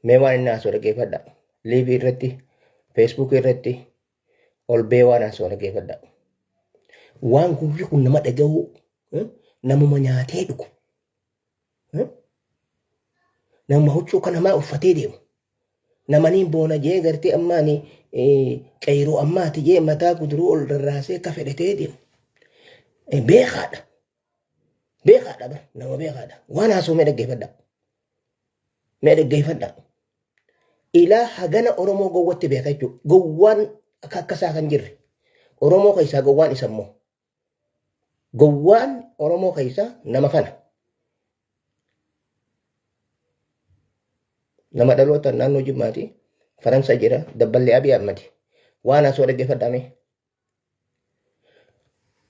Mee waan inni haasa'u dhaggeeffadha. Liivii irratti, Feesbuukii irratti ol bee waan haasa'u dhaggeeffadha. Waan gurri kun nama dhaga'uu namuma nyaatee dhugu. Nama huccuu kan namaa uffatee deemu. Namaniin boona jee gartee ammaani qeyroo ammaati jee mataa guduruu ol rarraasee akka fedhatee deemu. Beekaadha. Beekaadha bara nama beekaadha. Waan haasa'u mee dhaggeeffadha. Mee dhaggeeffadha. Ilaa hagana Oromoo gowwatti beeka jechuudha. Gowwaan akka akkasaa kan jirre. Oromoo keessaa gowwaan isa immoo. Gowwaan Oromoo keessaa nama kana. Nama dhaloota naannoo Jimmaati. Faransa jira. Dabballee Abiy Ahmad. Waan haasa'u dhaggeeffadhaa mee.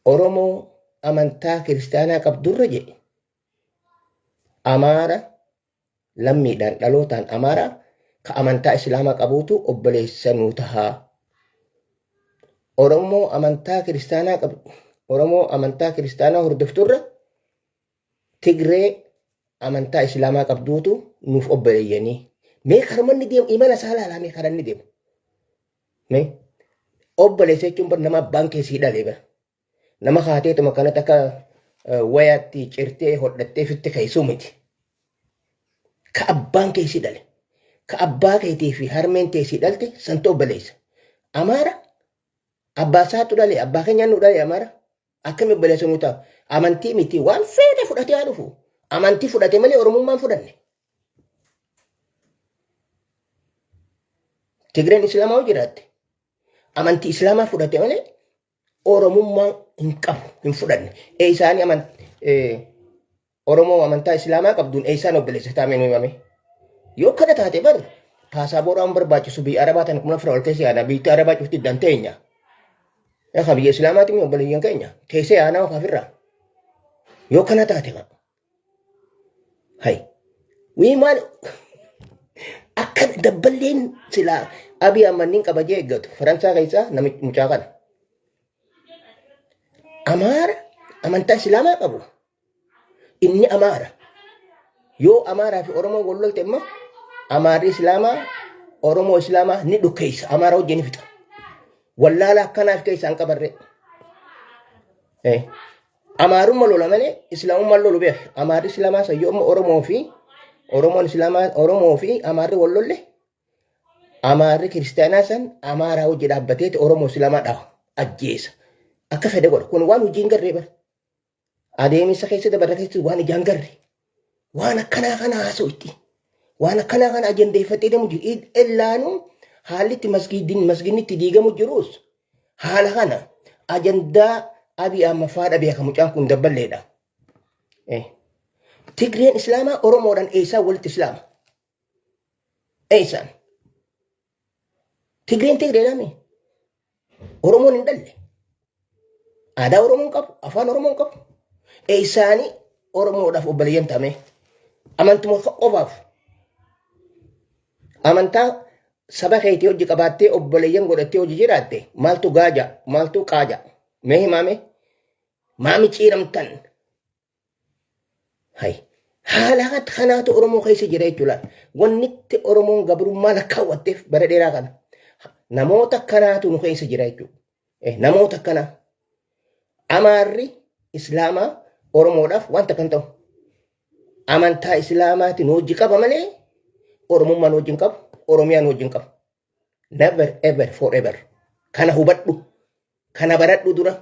Oromoo amantaa kiristaanaa qabdurra jedhe Amaara lammiidhaan dhalootaan Amaaraa ka amantaa Islaamaa qabuutu obboleessa nuu tahaa. Oromoo amantaa kiristaanaa qabdu Oromoo amantaa kiristaanaa hordofturra Tigree amantaa Islaamaa qabduutu nuuf obboleeyyanii. Mee karuma inni deemu imala isaa ilaalaa mee karaa inni deemu. Mee obboleessa jechuun bar nama abbaan kee sii dhale bara. Nama kaateetuma kanatti akka wayaatti cirtee hodhattee fitti keessuu miti. Ka abbaan kee sii dhale. Ka abbaa keetii fi harmeen tee sii dhalte santu obboleessa. Amaara abbaa isaatu dhale abbaa keenyaan nu dhale amaara. Akkami obboleessa nuu ta'a? Amantii miti waan feete fudhatee haa dhufu. Amantii fudhate malee Oromummaan fudhanne. Tigreen Islaamaa yoo jiraatte amantii Islaamaa fudhate malee Oromummaa hin qabu hin fudhanne. Eessaanii Oromoo amantaa Islaamaa qabduun eessaan obboleessa taa'ame nu himame. Yoo kana taate bar paasaaboora waan barbaachisu biyya Arabaa tana kuma fira ol keessa yaana biyyi Arabaa cufti iddaan teenya. Egaa biyya Islaamaati mi obboleeyyan keenya keessa yaanaa of afirraa. Yoo kana taate bar. Hay. Wii maal akka dabballeen silaa Abiy Ahmad qaba jee eeggatu Faransaa keessaa namicha mucaa kana. Amaara amantaa Islaamaa qabu. Inni Amaara. Yoo Amaaraa fi Oromoon wal lolte immoo Amaarri Islaamaa Oromoo Islaamaa ni dhukkeessa. Amaara wajjin ni fixa. Wallaala akkanaaf keessaa hin qabarree. Amaarumma lola malee Islaamummaan lolu beek. Amaarri Islaamaa san yoo amma Oromoo fi Oromoon Islaamaa Oromoo fi Amaarri wal lolle Amaarri kiristaanaa san Amaaraa hojii dhaabbateeti Oromoo Islaamaa dhawa ajjeesa. Akka fedhe godha. Kun waan hojii hin garree bara. Adeemsa keessa dabarra keessatti waan ijaan garre. Waan akkanaa kana haasa'u itti. Waan akkanaa kana ajandeeffatee deemu jiru. Illaanuu haalli itti masgiidin masgiidni itti diigamu jirus haala kana ajandaa Abiy Ahmad faadha beeka mucaan kun dabballeedha. Tigreen Islaamaa Oromoodhaan eessaa walitti Islaama? Eessaan? Tigreen Tigreedhaa mi? Oromoon hin dhalle. Aadaa Oromoon qabu, afaan Oromoon qabu. Eessaanii Oromoodhaaf obboleeyyan taame. Amantuma qofaaf. Amantaa saba keetii hojii qabaattee obboleeyyan godhattee hojii jiraatte maaltu gaaja maaltu qaaja mee himaame maami ciiramtan Hay. Haala kanaatu Oromoo keessa jira jechuudha. Wanni itti Oromoon gabrummaa lakkaawwatteef bara dheeraa kana. Namoota akkanaatu nu keessa jira jechuudha. Namoota akkanaa. Amaarri Islaamaa Oromoodhaaf wanta kan ta'u. Amantaa Islaamaati nu hojii qaba malee Oromummaa nu wajjin qabu, Oromiyaa nu wajjin qabu. Never ever forever. Kana hubadhu. Kana baradhu dura.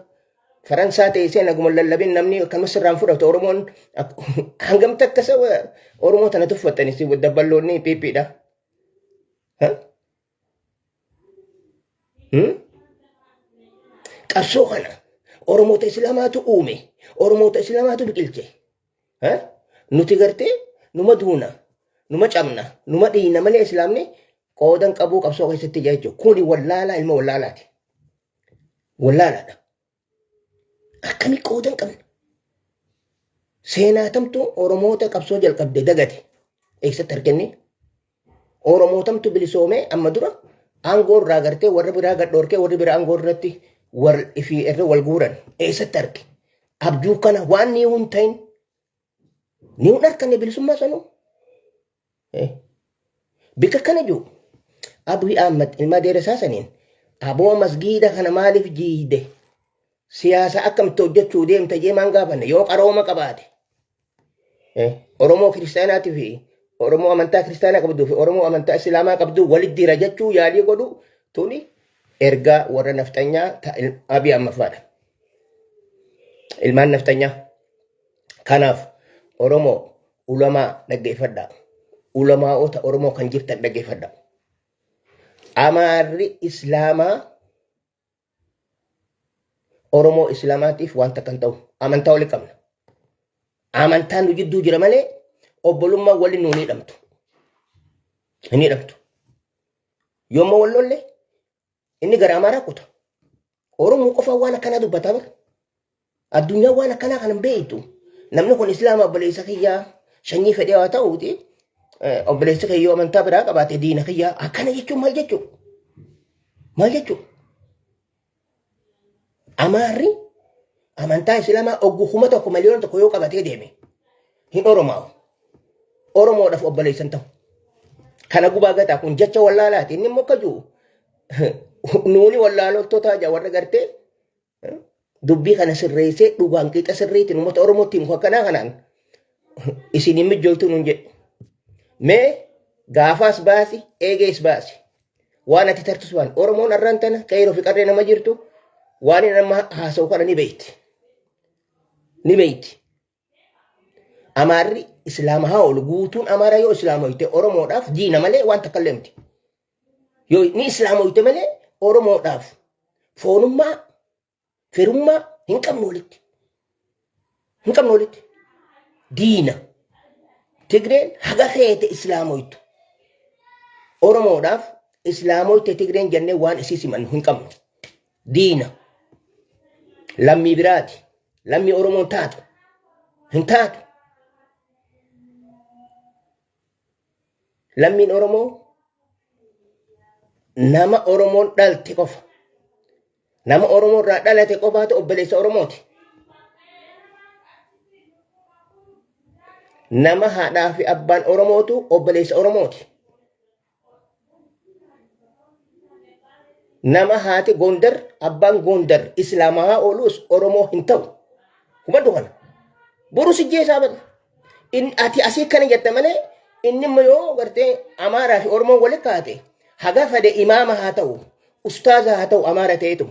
Faransaa teessee naguma lallabin namni akkama sirraan fudhatu Oromoon hangam takka saba Oromoo tana tuffattani si dabballoonni piiphiidha. Qabsoo kana Oromoota Islaamaatu uume. Oromoota Islaamaatu biqilche. Nuti gartee numa duuna, numa cabna, numa dhiina malee Islaamni qoodan qabuu qabsoo keessatti jira jechuudha. Kuni wallaalaa ilma wallaalaati. Wallaalaadha. Akkamii qoodan qabna? Seenaa tamtu Oromoota qabsoo jalqabde dagate. Eessatti arganne? Oromootamtu bilisoomee amma dura aangoo irraa gartee warra biraa gad dhorkee warri biraa aangoo irratti wal ifii irra wal guuran eessatti arge? Abjuu kana waan ni hin ta'in ni hin arkanne bilisummaa sanuu. Bikka kana jiru Abiy Ahmad ilma adeera isaa saniin aboo masgiida kana maaliif jiide siyaasa akkamitti hojjechuu deemta jee maan gaafanne yoo qarooma qabaate. Oromoo kiristaanaatii fi Oromoo amantaa kiristaanaa qabduu fi Oromoo amantaa islaamaa qabduu walitti dira jechuu yaalii godhu tuni ergaa warra nafxanyaa ta Abiy Ahmad faadha. Ilmaan nafxanyaa. Kanaaf Oromoo ulamaa dhaggeeffadhaa. Ulamaa'ota Oromoo kan jirtan dhaggeeffadhaa. Amaarri Islaamaa Oromoo Islaamaatiif wanta kan ta'u amantaa wali qabna. Amantaan nu jidduu jira malee obbolummaan wali nuun hidhamtu. Hin hidhamtu. Yoommoo wal lolle inni gara Amaaraa kuta. Oromoo qofaan waan akkanaa dubbataa bara. Addunyaan waan akkanaa kana hin beektu. Namni kun Islaama obboleessa kiyyaa sanyii fedhee haa ta'uuti obboleessi kiyya yoo amantaa biraa qabaate diina kiyyaa akkana jechuun maal jechuu? Maal jechuu? Amaarri amantaa Islaamaa oggu 1000 miliyoona 1 yoo qabatee deeme hin Oromaa'u. Oromoodhaaf obboleessa hin ta'u. Kana gubaa gataa kun jecha wallaalaati. Inni immoo akka jiru nuuni wallaalottoota warra gartee dubbii kana sirreessee dhugaan qixa sirriitiin uummata Oromootti himu akkanaa kanaan isin hin mijjooytu nuun jedhe. Mee gaafaas baasi eegees baasi. Waan ati tartus waan Oromoon arraan tana qeeroo fi qarree nama jirtu waan inni nama haasa'u kana ni beekti. Ni beekti. Amaarri Islaama haa oolu guutuun Amaaraa yoo Islaamoyte Oromoodhaaf diina malee waan takka illee miti. Yoo ni Islaamoyte malee Oromoodhaaf foonummaa firummaa hin qabnu walitti. Hin qabnu walitti. Diina. Tigreen haga feete Islaamoytu. Oromoodhaaf Islaamoyte Tigreen jennee waan isii simannu hin qabnu. Diina. Lammii biraati. Lammii Oromoon taatu. Hin taatu. Lammiin Oromoo nama Oromoon dhalte qofa. Nama Oromoo irraa dhalate qofaatu obboleessa Oromooti. Nama haadhaa fi abbaan Oromootu obboleessa Oromooti. Nama haati Gondar abbaan Gondar Islaamaa oolus Oromoo hin ta'u. Hubadhu kana. Boru si jeesaa bada. In ati asii kana jette malee inni immoo yoo gartee Amaaraa fi Oromoon wali kaate haga fedhe imaama haa ta'u ustaaza haa ta'u Amaara ta'eetu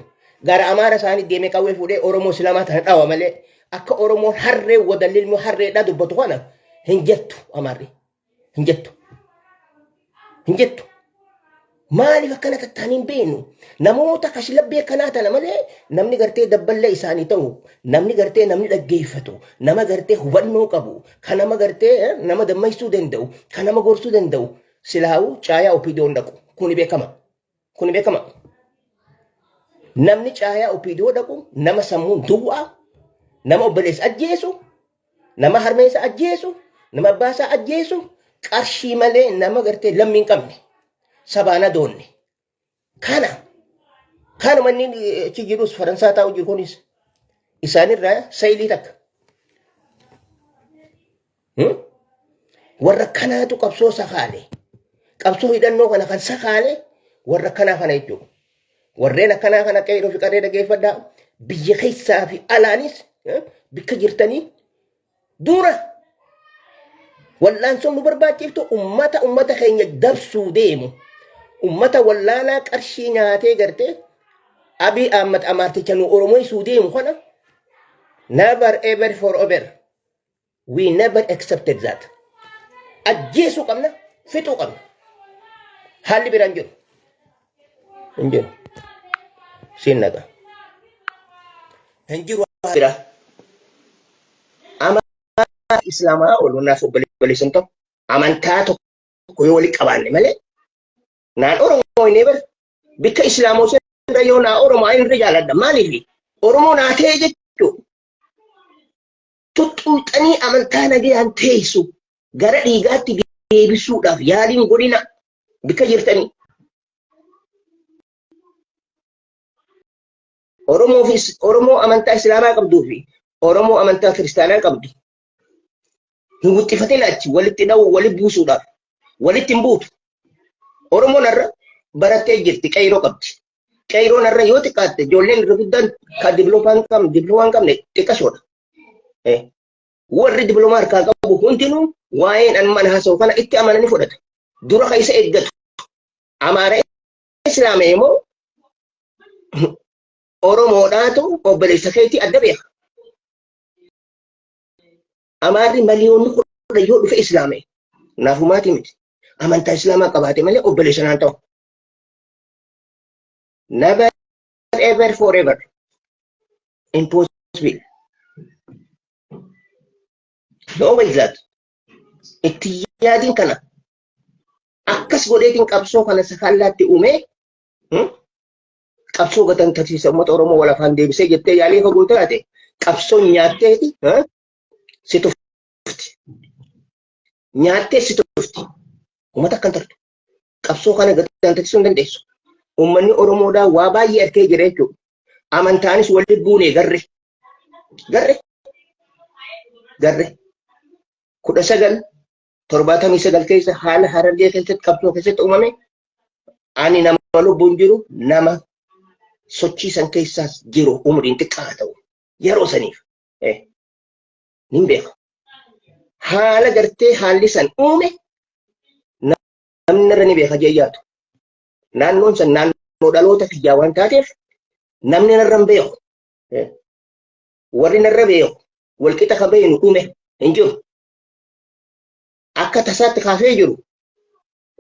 gara Amaara isaanii deemee qawwee fuudhee Oromoo Islaamaa tana dhawa malee akka Oromoon harree wadallilmoo harreedhaa dubbatu kana hin jettu Amaarri. Hin jettu. Hin jettu. Maaliif akkana tattaanii hin beeknu? Namoota kashlabbee akkanaa tana malee namni gartee dabballee isaanii ta'u, namni gartee namni dhaggeeffatu, nama gartee hubannoo qabu, kan nama gartee nama dammaysuu danda'u, kan nama gorsuu danda'u, silaa'uu caayaa OPDO hin dhaqu. Kuni beekama. Kuni beekama. Namni caayaa OPDO dhaqu nama sammuun duwwaa, nama obboleessa ajjeesu, nama harmeessa ajjeesu, nama abbaasaa ajjeesu, qarshii malee nama gartee lammii hin qabne, sabaan adoonne. Kana kanuma inni achi jirus Faransaa taa'u jiru kunis isaanirraa sayilii takka. Warra kanaatu qabsoo sakaale. Qabsoo hidhannoo kana kan sakaale warra kanaa kana jechuudha. Warreen akkanaa kana qeerroo fi qarree dhageeffadhaa. Biyya keessaa fi alaanis bikka jirtanii dura wal'aansoon nu barbaachiftu ummata ummata keenya dabsuu deemu. Ummata wallaalaa qarshii nyaatee gartee Abiy Ahmad Amaarticha nu Oromoysuu deemu kana never ever for ever. We never accepted that. Ajjeesuu qabna, fixuu qabna. Haalli biraan jiru. Hin jiru. Siin naqa. Hin jiru biraa. Amantaa Islaamaa ol naaf obboleessan tokko amantaa tokko yoo walitti qabaanne malee naan Oromoo hin eebar bikka Islaamoo irra yoo naa Oromoo irra jaaladha. Maaliif Oromoo naa ta'e jechuudha. Tuttuuxanii amantaa nagayaan teessu gara dhiigaatti deebisuudhaaf yaaliin godhina bikka jirtanii. Oromoo fi Oromoo amantaa Islaamaa qabduu fi Oromoo amantaa Kiristaanaa qabdu hin wuxxifatin achi walitti dha'uu walitti buusuudhaaf walitti hin buutu. Oromoon har'a barattee jirti, qeyroo qabdi. Qeyroon har'a yoo xiqqaatte ijoolleen irra guddaan kan diploomaa hin qabne, diploomaa hin qabne xiqqashoodha. Warri diploomaa harkaa qabu hundinuu waa'een an mana haasa'u kana itti amananii fudhata. Dura kan isa eeggatu Amaara Islaama immoo Oromoodhaatu obboleessa keetii adda beeka. Amaarri miliyoonni 10 yoo dhufe Islaame naafumaatii miti. Amantaa Islaamaa qabaate malee obboleessa naan ta'u. Never ever forever. Impossible. No way that. Itti yaadiin kana akkas godheetiin qabsoo kana sakallaatti uumee qabsoo gatan tarsiisa uummata Oromoo wal afaan deebisee jettee yaalii fagoo taate qabsoon nyaatteeti si tufti. Nyaattee si tufti. Uummata akkan tartu. Qabsoo kana gatan tarsiisuu hin dandeessu. Uummanni Oromoodhaa waa baay'ee arkee jira jechuudha. Amantaanis walitti buune garre. Garre. Garre. 1979 keessa haala Harargee keessatti qabsoo keessatti uumame ani nama lubbuun jiru nama sochiisan keessaas jiru umriin xiqqaa haa ta'u yeroo saniif nin beeka. Haala gartee haalli san uume namni irra ni beeka jee yaadu. Naannoon san naannoo dhaloota kiyyaa waan taateef namni narra hin beeku. Warri narra beeku walqixa ka beeynu dhume hin jiru. Akka tasaatti kaafee jiru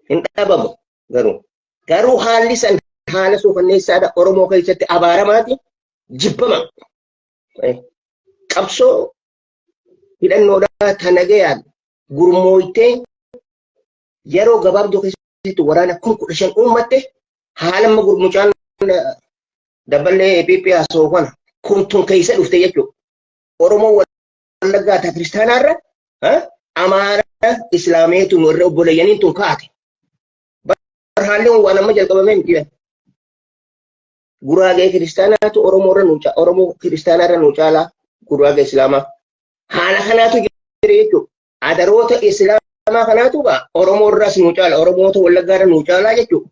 hin dhabamu garuu. Garuu haalli san haala suukanneessaadha Oromoo keessatti abaaramaati jibbama. Qabsoo hidhannoodhaa ta nagayaan gurmooytee yeroo gabaabduu keessatti waraana 15,000 uummatte haala amma gurmucaan dabballee PP haasa'u kana kun tun keessa dhufte jechuudha. Oromoo Wallaggaa ta kiristaanaarra Amaara Islaameetu nu irra obboleeyyaniin tun kaate. Barhaalli kun waan amma jalqabamee miti. Guraagee kiristaanaatu Oromoo irra nuu Oromoo kiristaanaarra nuu caalaa guraagee Islaamaa. Haala kanaatu jira jechuudha. Adaroota Islaamaa kanaatu gaa Oromoo irraas nuu caala Oromoota Wallaggaa irra nuu caalaa jechuudha.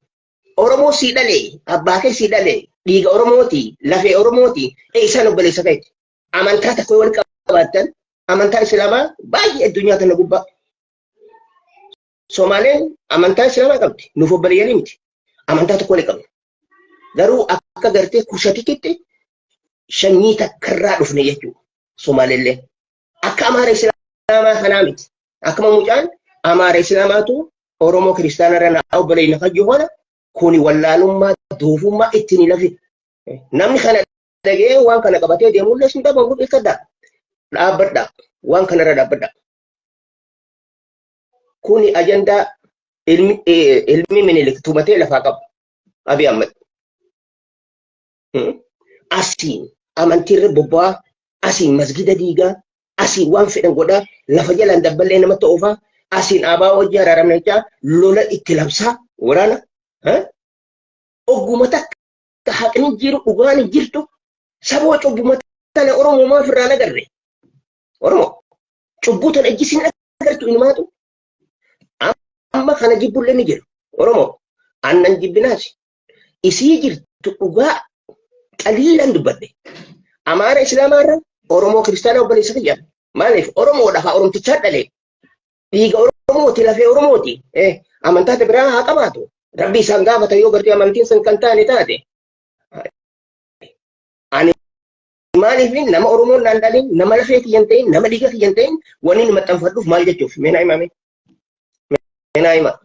Oromoo sii dhalee abbaa kee sii dhalee dhiiga Oromooti lafee Oromooti isaan obboleessa keeti. Amantaa tokko wal qabaattan amantaa Islaamaa baay'ee addunyaa kana gubbaa. Somaaleen amantaa Islaamaa qabdi. Nuuf obboleeyyanii miti. Amantaa tokko wal qabna. Garuu akka gartee kushatikitti shanyii takkarraa dhufne jechuudha. Somaaleellee. Akka Amaara Islaamaa kanaa miti. Akkuma mucaan Amaara Islaamaatu Oromoo kiristaana irra naa obboleeyna kajju kana kuni wallaalummaa doofummaa ittiin hin lafin. Namni kana dhagee waan kana qabatee deemullee sun dhabamu beekadhaa. Dhaabbadhaa. Waan kanarra dhaabbadhaa. Kuni ajandaa ilmi Minilik tumatee lafaa qabu. Abiy Ahmed. Asiin amantiirra bobba'aa, asiin masgida diigaa, asiin waan fedhan godhaa, lafa jalaan dabballee namatti oofaa, asiin abaa hojii araaramna jechaa lola itti labsaa waraana. Ogguma takka haqni jiru dhugaan hin jirtu saboo cubbuma tana Oromoo maaf irraa nagarre? Oromoo cubbuu tana ijji sin agartu inumaatu. Amma kana jibbullee ni jira. Oromoo annan jibbinaasi. Isii jirtu dhugaa qaliilan dubbadhe. Amaara Islaamaa irra Oromoo kiristaanaa obboleessa kiyya. Maaliif Oromoodha haa Oromtichaa dhale. Dhiiga Oromooti lafee Oromooti. Amantaa biraa haa qabaatu. Rabbi isaan gaafata yoo gartee amantiin san kan taane taate. Ani maaliif nama Oromoon naan dhalin nama lafee kiyya hin ta'in nama dhiiga kiyya hin ta'in wanni inni maxxanfadhuuf maal jechuuf mee naa himaa mee. Mee naa himaa.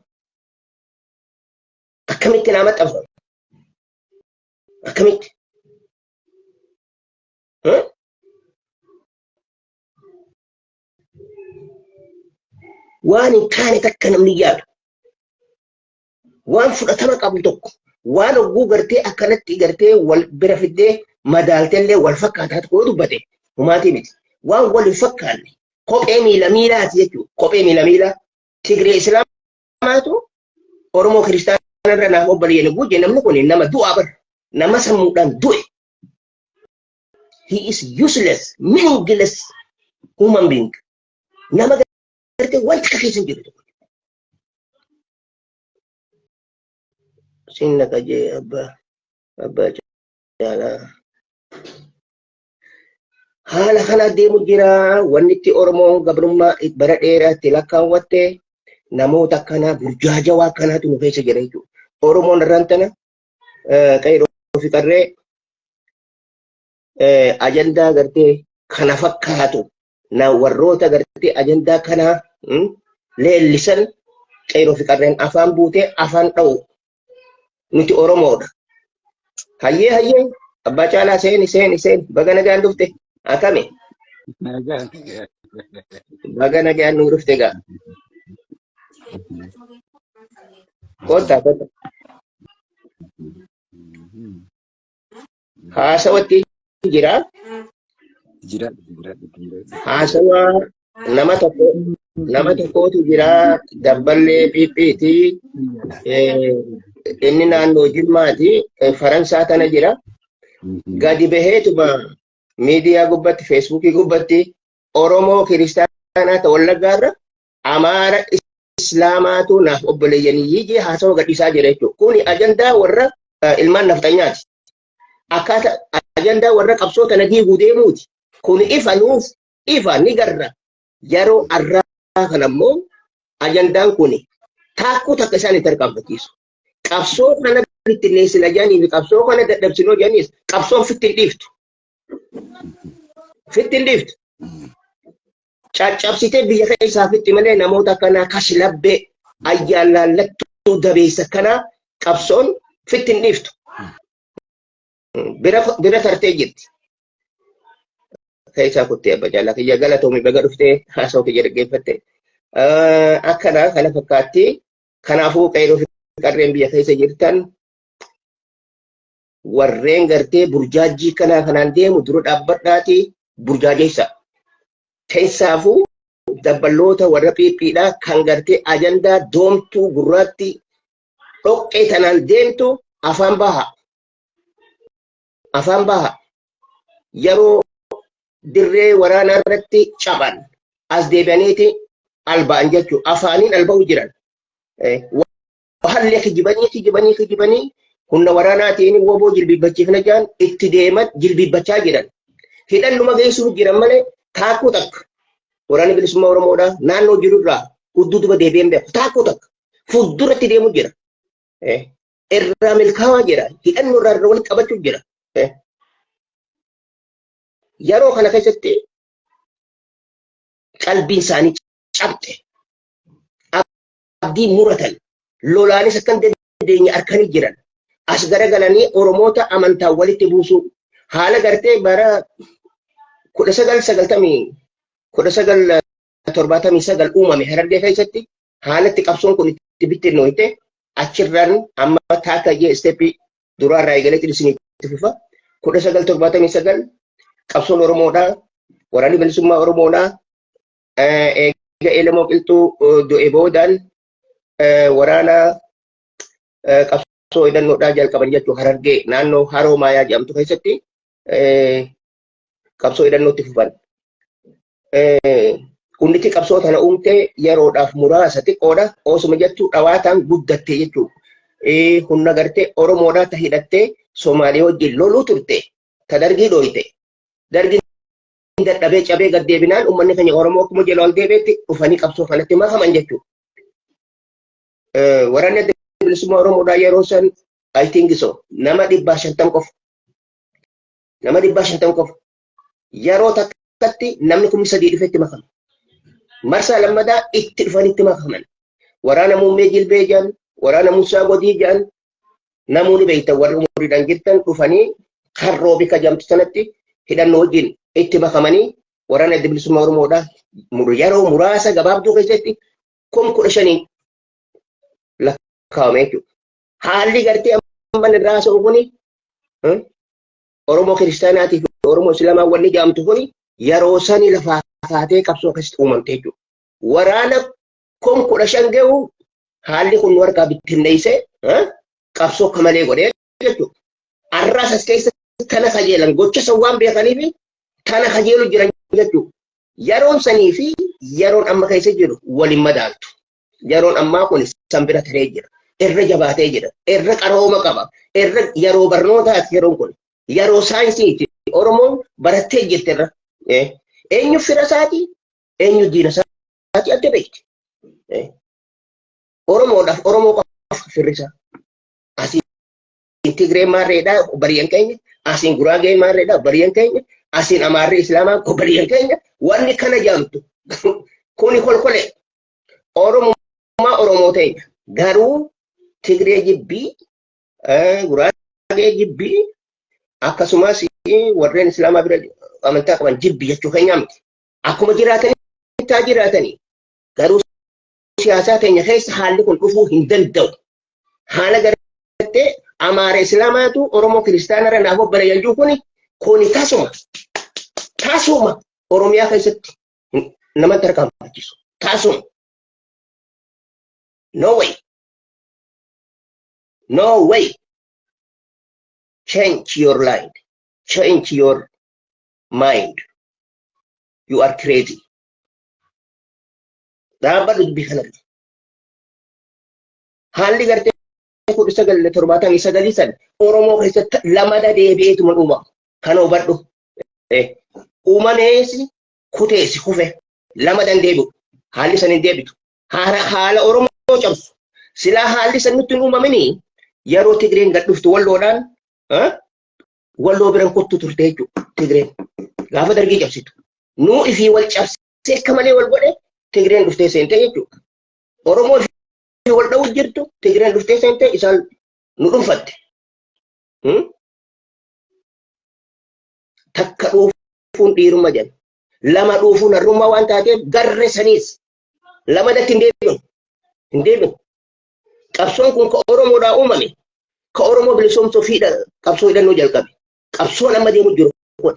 Akkamitti naa maxxanfama? Akkamitti? Waan hin taane takka namni yaadu. Waan fudhatama qabu tokko waan hogguu gartee akkanatti gartee wal bira fiddee madaaltellee wal fakkaataa tokko yoo dubbate humaatii miti. Waan wal hin fakkaanne kophee miila miilaati jechuudha. Kophee miila miilaa Tigree Islaamaatu Oromoo kiristaana irra naaf obboleeyyan guje namni kun nama du'aa bar nama sammuudhaan du'e. He is useless, meaningless human being. Nama gartee wanti akka keessa hin jiru tokko. Sin naqa jee abbaa caalaa. Haala kana deemu jira. Wanni itti Oromoon gabrummaa bara dheeraa itti lakkaawwatte namoota akkanaa burjaajawaa akkanaatu nu keessa jira jechuudha. Oromoon irraan tana qeerroo fi qarree ajandaa gartee kana fakkaatu na warroota gartee ajandaa kanaa leellisan qeerroo fi qarreen afaan buutee afaan dha'u nuti Oromoodha. Hayyee hayyee abbaa caalaa seeni seeni seeni baga nagaan dhufte akkami Nagaan. Baga nagaan nu dhufte gaa kottaa kottaa haasawatti jira. Jiraadhu jiraadhu jiraadhu. Haasawaa nama tokkootu jira dabballee Phiiphiiti. Inni naannoo Jimmaati Faransaa tana jira. Gadi baheetuma miidiyaa gubbatti Feesbuukii gubbatti Oromoo kiristaanaa ta Wallaggaarra Amaara Islaamaatu naaf obboleeyyanii jee haasawa gadhiisaa jira jechuudha. Kuni ajandaa warra ilmaan nafxanyaati. Akkaata ajandaa warra qabsoo tana diiguu deemuuti. Kun ifa nuuf ifa ni garra. Yeroo arraa kana immoo ajandaan kun taakkuu takka isaan hin tarkaanfachiisu. Qabsoo kana bittinneessina jedhanii fi qabsoo kana dadhabsinoo jedhaniis qabsoon fitti hin dhiiftu. Fitti hin dhiiftu. Caccabsitee biyya keessaa fixxi malee namoota akkanaa kashlabbee ayyaan laallattuu dabeessa akkanaa qabsoon fitti hin dhiiftu. Bira tartee jirti. Keessaa kuttee abba jaalaa kiyya galatoomi baga dhuftee haasawaa kiyya dhaggeeffatte. Akkana kana fakkaatti. Kanaafuu qeerroo fi qarreen biyya keessa jirtan warreen gartee burjaajjii kanaa kanaan deemu dura dhaabbadhaatii burjaajeessa. Keessaafuu dabballoota warra Phiiphiidhaa kan gartee ajandaa doomtuu gurraatti dhoqqee tanaan deemtu afaan baha. Afaan baha. Yeroo dirree waraanaa irratti caban as deebi'aniiti alba'an jechuudha. Afaaniin alba'u jiran. Wahallee kijibanii kijibanii kijibanii humna waraanaatiin woboo jilbiibbachiifna jaan itti deeman jilbiibbachaa jiran. Hidhannuma geessuuf jiran malee taakkuu takka waraanni bilisummaa Oromoodhaa naannoo jirurraa hudduu duba deebi'een beeku taakkuu takka fuulduratti deemu jira. Irraa milkaa'aa jira. Hidhannoo irraa irra walitti qabachuu jira. Yeroo kana keessatti qalbiin isaanii cabxe. Abdii muratan. Lolaanis akka hin dandeenye arkanii jiran. As garagalanii Oromoota amantaan walitti buusuu. Haala gartee bara 1990 1979 uumame Harargee keessatti haala itti qabsoon kun itti bittinnooyte achirraan amma taakka jee isteeppii duraarraa eegaleetti isinitti fufa. 1979 qabsoon Oromoodhaa waraanni bilisummaa Oromoodhaa eega Elemoo Qilxuu du'e boodaan waraana qabsoo hidhannoodhaa jalqaban jechuun Harargee naannoo Haroo Maayaa jedhamtu keessatti qabsoo hidhannootti fufan. Kunniti qabsoo tana uumtee yeroodhaaf muraasa xiqqoodha osuma jettu dhawaataan guddatte jechuudha. Humna gartee Oromoodhaa ta hidhattee Somaalee wajjin loluu turte ta dargii dhooyte. Dargiin dadhabee cabee gad deebinaan uummanni keenya Oromoo akkuma jala ol deebi'etti dhufanii qabsoo kanatti makaman jechuudha. Waraanni Adda Bilisummaa Oromoodhaa yeroo san I think so nama 150 qofa. Nama 150 qofa. Yeroo takkatti namni 3000 dhufetti makame. Marsaa lammadaa itti dhufanitti makaman. Waraana muummee jilbee jedhan, waraana Musaa Godii jedhan, namoonni beektan warri umuriidhaan jirtan dhufanii karroo bika jamtu sanatti hidhannoo wajjin itti makamanii waraana Adda Bilisummaa Oromoodhaa yeroo muraasa gabaabduu keessatti 15,000 lakkaa'ame jechuudha. Haalli gartee amma irraa haasa'u kuni Oromoo kiristaanaatii fi Oromoo Islaamaa wanni jedhamtu kuni yeroo sani lafaa kaatee qabsoo akkasitti uumamte jechuudha. Waraana 15,000 gahu haalli kun nu harkaa bittinneessee qabsoo akka malee godhee jechuudha. Arraas as keessa tana kajeelan gocha san waan beekaniif tana kajeelu jiran jechuudha. Yeroon sanii fi yeroon amma keessa jiru waliin madaaltu. Yeroon ammaa kun san bira taree jira. Irra jabaatee jira. Irra qarooma qaba. Irra yeroo barnootaati yeroon kun. Yeroo saayinsiiti. Oromoon barattee jirti irra. Eenyu fira isaati? Eenyu diina isaati adda beekti. Oromoodhaaf Oromoo qofa firri isaa. Asiin Tigree maarreedha obboleeyyan keenya. Asiin Guraagee maarreedha obboleeyyan keenya. Asiin Amaarri Islaamaa obboleeyyan keenya. Wanni kana jedhamtu kuni kolkolee. Oromummaa Oromoo teenya. Garuu Tigree jibbii, Guraagee jibbii, akkasumas warreen Islaamaa bira amantaa qaban jibbi jechuu keenya miti. Akkuma jiraatanii haa jiraatanii. Garuu siyaasaa teenya keessa haalli kun dhufuu hin danda'u. Haala gartee Amaara Islaamaatu Oromoo Kiristaanarra naaf obboleeyyan jiru kuni tasuma tasuma Oromiyaa keessatti namatti tarkaanfachiisu. Tasuma. No way. No way. Change your mind. Change your mind. You are crazy. Dhaabbadhu dubbii kanarra. Haalli gartee 1979 san Oromoo keessatti lamada deebi'eetuma uumama. Kana hubadhu. Uumamees kuteesi kufe lama dandeebi'u. Haalli san hin deebitu. Haala Oromoo cabsu. Silaa haalli san nutti hin uumamini yeroo Tigreen gad dhuftu walloodhaan walloo biran kottu turte jechuudha Tigreen. Gaafa dargii cabsitu. Nuu ifii wal cabsee akka malee wal godhe Tigreen dhuftee seente jechuudha. Oromoo ifii wal dha'u jirtu Tigreen dhuftee seente isaan nu dhuunfatte. Takka dhuufuun dhiirumma jedha. Lama dhuufuun harrummaa waan taateef garre saniis lamadatti hin deebinu. Hin deebinu. Qabsoon kun ka Oromoodhaa uumame. Ka Oromoo bilisoomsuuf qabsoo hidhannoo jalqabe. Qabsoon amma deemu jiru kun.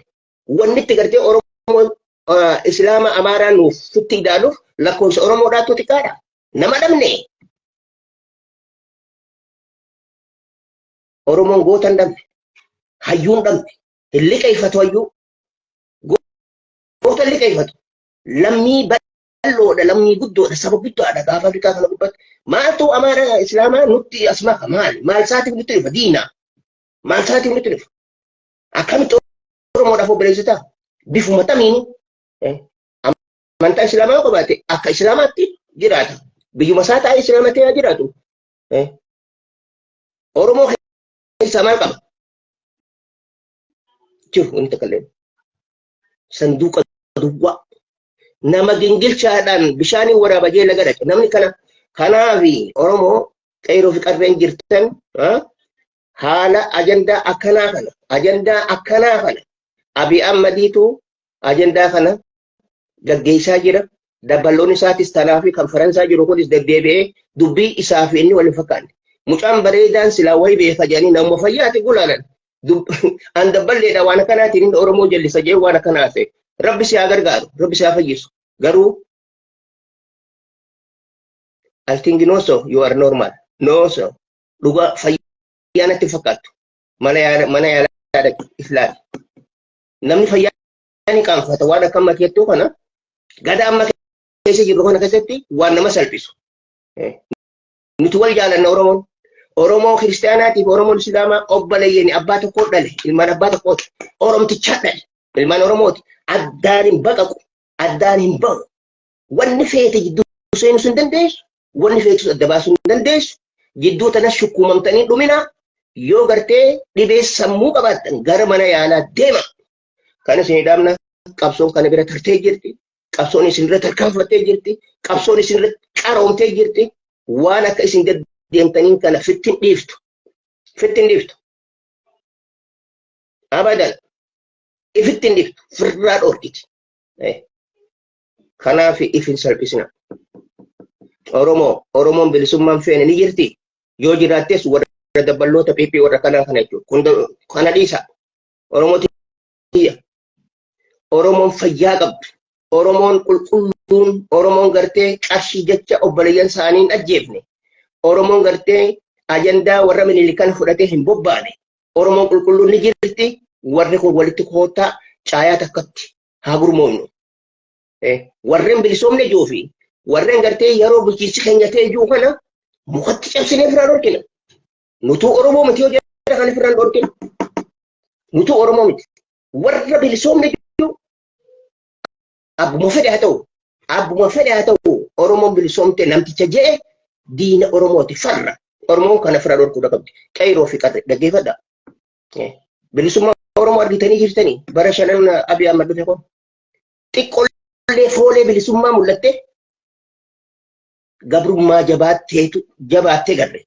Wanni itti gartee Oromoo Islaama Amaaraa nuuf fitti ilaaluuf lakkoofsa Oromoodhaatu xiqqaadha. Nama dhabne. Oromoon goota hin dhabne. Hayyuu hin dhabne. Hin liqeeffatu hayyuu. Goota hin liqeeffatu. Lammii bal'oodha, lammii guddoodha, saba guddaadha gaafa Afrikaa kana gubbatti. Maaltu Amaara Islaamaa nutti as maka maali? Maal isaatiif nutti dhufa? Diina. Maal isaatiif nutti dhufa? Akkamitti Oromoodhaaf obboleessa ta'a? Bifuma tamiini. Amantaa Islaamaa yoo qabaate akka Islaamaatti jiraata. Biyyuma isaa taa'ee Islaama ta'ee jiraatu. Oromoo keessaa maal qaba? Jiru wanti takka illee. Sanduuqa duwwaa. Nama gingilchaadhaan bishaaniin waraaba jee laga dhaqe. Namni kana kanaafi Oromoo qeeroo fi qarreen jirtan haala ajandaa akkanaa kana ajandaa akkanaa kana Abiy Ahmadiitu ajandaa kana gaggeessaa jira. Dabballoon isaatis tanaa fi kan Faransaa jiru kunis deddeebi'ee dubbii isaa fi inni wal hin fakkaanne. Mucaan bareedaan silaa wayi beeka jedhanii namuma fayyaati gulaalan. An dabballeedha waan akkanaatiin inni Oromoo jallisa jee waan akkanaa ta'e. Rabbi si haa gargaaru, Rabbi si haa fayyisu. Garuu I think no so, you are normal. No so. Dhugaa fayyaa natti fakkaattu. Mana yaala mana yaalaa dhaqi islaami. Namni fayyaa ni qaanfata waan akka amma jettuu kana gada amma keessa jirru kana keessatti waan nama salphisu. Nuti wal jaalanna Oromoon. Oromoo kiristaanaatiif Oromoon Islaamaa obboleeyyan abbaa tokkoo dhale ilmaan abbaa tokkooti. Oromtichaa dhale ilmaan Oromooti. Addaan hin baqaqu addaan hin bahu. Wanni feete jidduu seenuu hin dandeessu. Wanni feetus adda baasuu hin dandeessu. Jidduu tana shukkuumamtanii dhuminaa yoo gartee dhibee sammuu qabaattan gara mana yaalaa deema. Kan isin dhaabna qabsoon kana bira tartee jirti. Qabsoon isin irra tarkaanfattee jirti. Qabsoon isin irra qaroomtee jirti. Waan akka isin deemtaniin kana fittin dhiiftu. Fittin dhiiftu. Abadan. Ifittin dhiiftu. Firraa dhoorkiti. Kanaaf ifin salphisina. Oromoo Oromoon bilisummaan feene ni jirti. Yoo jiraattes warra dabballoota PP warra kanaa kana jechuudha. Kun kana dhiisa. Oromoo tiyya. Oromoon fayyaa qabdu. Oromoon qulqulluun Oromoon gartee qarshii jecha obboleeyyan isaanii hin ajjeefne. Oromoon gartee ajandaa warra minilikan fudhatee hin bobbaane. Oromoon qulqulluun ni jirti. Warri kun walitti koottaa caayaa takkatti haa gurmoofnu. Warreen bilisoomne jiru fi warreen gartee yeroo bulchiinsi keenya ta'e jiru kana Mukatti cabsinee ofirraa dhorkina. Nutuu Oromoo miti yoo jedhan kan ofirraa dhorkina. Nutuu Oromoo miti. Warra bilisoomne jiru abbuma fedhe haa ta'u abbuma fedhe haa ta'u Oromoon bilisoomte namticha je'e diina Oromooti farra. Oromoon kana ofirraa dhorkuu qabdi. Qeyroo fi qarre dhaggeeffadha. Bilisummaa Oromoo argitanii jirtanii bara shanan Abiy Ahmad dhufe kun. Xiqqollee foolee bilisummaa mul'atte gabrummaa jabaatteetu jabaattee garre.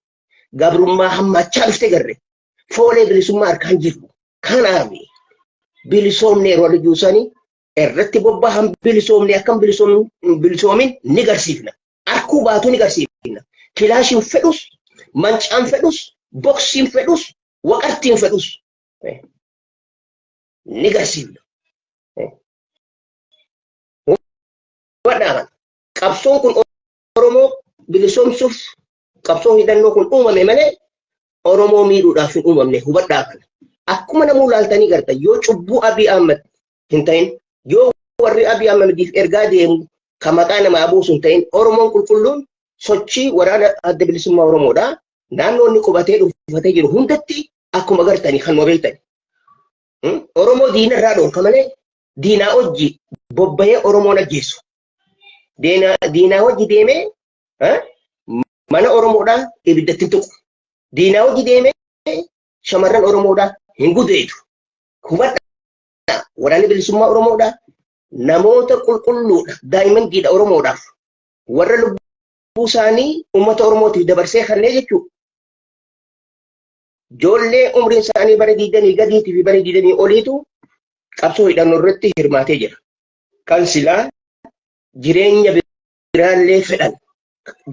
Gabrummaa hammaachaa dhufte garre. Foolee bilisummaa harkaan jiru. Kanaaf bilisoomne yeroo arjuu sanii irratti bobbahan bilisoomne akkam bilisoomin ni garsiifna. Arkuu baatu ni garsiifna. Kilaashiin fedhus, mancaan fedhus, boksiin fedhus, waqartiin fedhus ni garsiifna. Hubadhaa qabsoon kun Oromoo bilisoomsuuf qabsoo hidhannoo kun uumame malee Oromoo miidhuudhaaf hin uumamne hubadhaa kana. Akkuma namuu laaltanii gartan yoo cubbuu Abiy Ahmed hin ta'in yoo warri Abiy Ahmediif ergaa deemu kan maqaa namaa buusu hin ta'in Oromoon qulqulluun sochii waraana adda bilisummaa Oromoodha. Naannoo inni qubatee dhuunfatee jiru hundatti akkuma gartanii kan beektani. Oromoo diina irraa dhorka malee diinaa hojii bobba'ee Oromoon ajjeesu. Diinaa hojii deemee mana Oromoodhaa ibiddatti hin tuqu. Diinaa hojii deemee shamarran Oromoodhaa hin gudeedu. Hubadhaa waraanni bilisummaa Oromoodhaa namoota qulqulluudha daa'imman giidha Oromoodhaaf warra lubbuu isaanii uummata Oromootiif dabarsee kannee jechuudha. Ijoollee umriin isaanii bara 20 gadiitii fi bara 20 oliitu qabsoo hidhannoo irratti hirmaatee jira. Kan silaa jireenya biraallee fedhan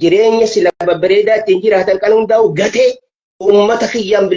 jireenya sila babbareedaa ittiin jiraatan kan hundaa'u gatee uummata kiyyaan